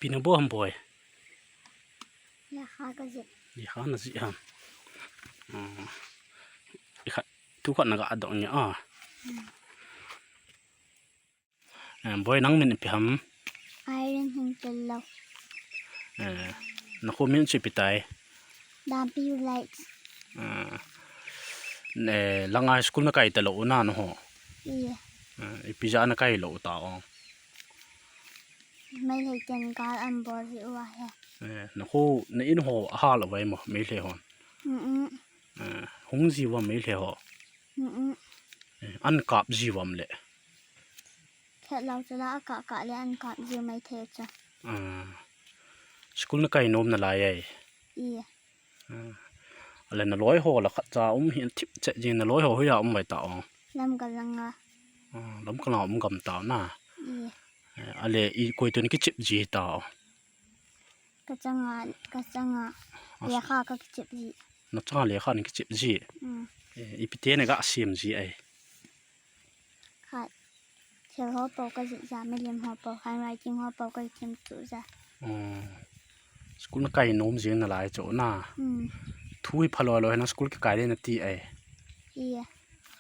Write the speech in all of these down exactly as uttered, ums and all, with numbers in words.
Ipi nabol ham, Boi? Lekha kajih. Lekha najih ham. Hmm. Ikhat, thukhat naga dong nia a. Hmm. Eh, Boi, nang min ipi ham? Irene Hingtellou. Eh, nakho min chu ipi tai? Dampi Village. Eh, ne, langa school nakai talou u na, naho? Iye. Eh, ipi jeh a nakai lou u ta ong? Meitei ten gal anabol jeh uva hi. Eh, nakho, na in ho ahal uvem mo, Meitei hon? Mm-mm. Eh, hung ji uvam Meitei ho? Mm-mm. Eh, ankap ji uvam le? Khetlou chu la, akah kah le ankap ji u Meitei chu. Ah. School nakai nom nalai ai? Iye. Ah. Ale naloi ho la khatcha um hi thip chet jing, naloi ho hoiya um uve ta ong? Lamka langa. Ah, Lamka langa um gam ta na. Iye. Eh, ale i koi toh nakichep ji ta ong? Kachanga, kachanga. Ah, lekha kakichep ji. Nachanga lekha nakichep ji? Mm. Eh, ipi ti naga sem ji ai? Khat, thil ho po kajih jeh, milim ho po, handwriting ho po kakichep jeh. Oh. School nakai nom jing nalai chu na. Hmm. Thu hi phalou lou hi, nang school kikai ding nati ai? Iye.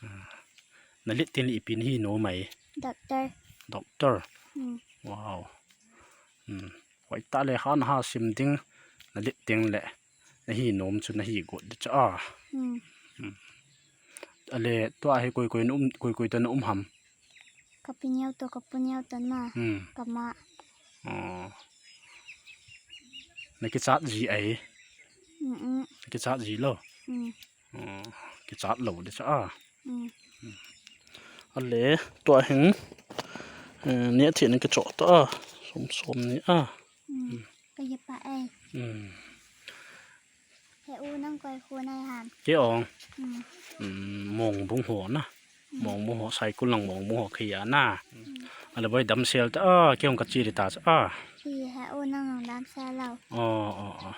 Ah. Nalet teng le ipi nahi nom ai? Doctor. Doctor. Hmm. Wow. Hmm. Hoitah le lekha naha sim ding, nalet teng le. Nahi nom chu nahi got ding chu a. Hmm. Hmm. Ale tua hi koi koi na um, koi koi toh na um ham? Kapi neo toh, kapu neo toh na. Hmm. Kama. Oh. Nakichat ji ai? Mm-mm. Nakichat ji lou? Hmm. Oh, kichat lou ding chu a. Hmm. Ale tua hin, eh, neh thei nakichoh ta a. Som som ni a. Hmm. Kakipa ai. Hmm. He u, nang koi kho nai ham? Kei ong. Hmm. Hmm, Mongbung ho na. Hmm. Mongbung ho, Saikul lang Mongbung ho kei a na. Hmm. Ale Boi, damsel ta a, kei ong kache ding ta chu a. Hi, he u, nang damsel lou. Oh, oh, oh.